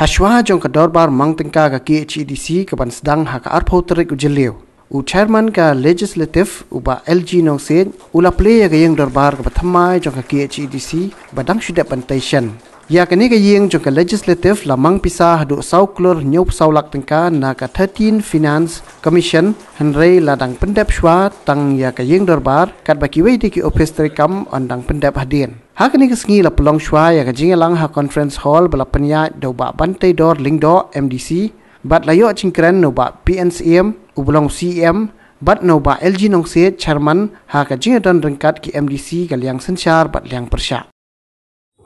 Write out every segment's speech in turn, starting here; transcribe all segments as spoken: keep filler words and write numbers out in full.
Hashwa jong ka dorbar mang tyngka ka K H A D C ka ban sdang ha ka arphew tarik u Jylliew, u chairman ka legislative u Bah L G Nongsiej u la plie ïa ka ïing dorbar kaba thymmai jong ka K H A D C ba dang shu dep ban tei shen. Ïa kane ka ïing jong ka legislative la mang pisa haduh saw klur hynñiew phew saw lak tyngka na ka thirteen Finance Commission, hynrei la dang pyndep shwa tang ïa ka ïing dorbar, katba kiwei de ki ophis treikam yn dang pyndep hadien. Ha kane ka sngi la pynlong shwa ïa ka jingïalang ha conference hall ba la pynïaid da u Bah Banteidor Lyngdoh, M D C, bad la ïoh jingkren na u Bah P N Syiem uba long C E M, bad na u Bah L G Nongsiej, chairman, ha ka jingïadon ryngkat ki M D C ka liang synshar bad liang pyrshah.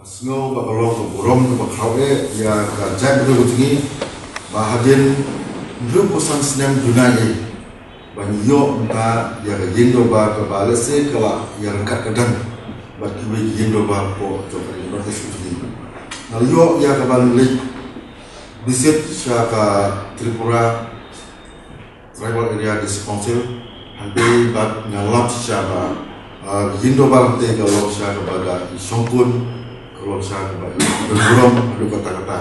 Sngew ba ka long ka burom kaba khraw eh ïa ka jaitbynriew ka jong ngi ba hadien hynriewphew san snem duna eh ba ngi ïoh mynta ïa ka ïing dorbar kaba lehse ka la ïa ryngkat ka dang bad kiwei ki ïing dorbar hapoh jong ka ri North East ka jong ngi. Nga la ïoh ïa ka ban leit visit sha ka Tripura Tribal Area District Council, hynrei bad nga lap shisha ba, ah, ïing dorbar hangtei ka long shisha kaba da i shongkun, ka long shisha kaba i burom haduh katta katta.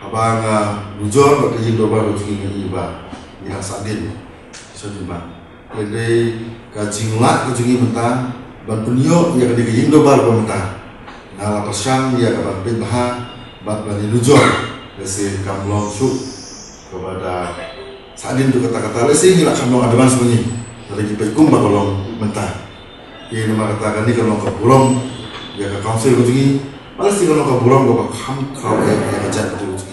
Haba nga nujor bad ka ïing dorbar ka jong ngi, nga i ba ngi dang sahdien sha ngi ba. Hynrei ka jinglait ka jong ngi mynta ban pynïoh ïa kane ka ïing dorbar ba mynta, nga la pyrshang ïa ka ban beit bha bad ban ïanujor, lehse kam long shuh kaba da sahdien tu katta katta, lehse ngi la kham long advance ma ngi, lada ngi peit kum ba ka long mynta. Te namar kata kane ka long ka burom ïa ka council ka jong ngi, bad lehse ka long ka burom kaba kham khraw ïa ka jaitbynriew ka jong ngi.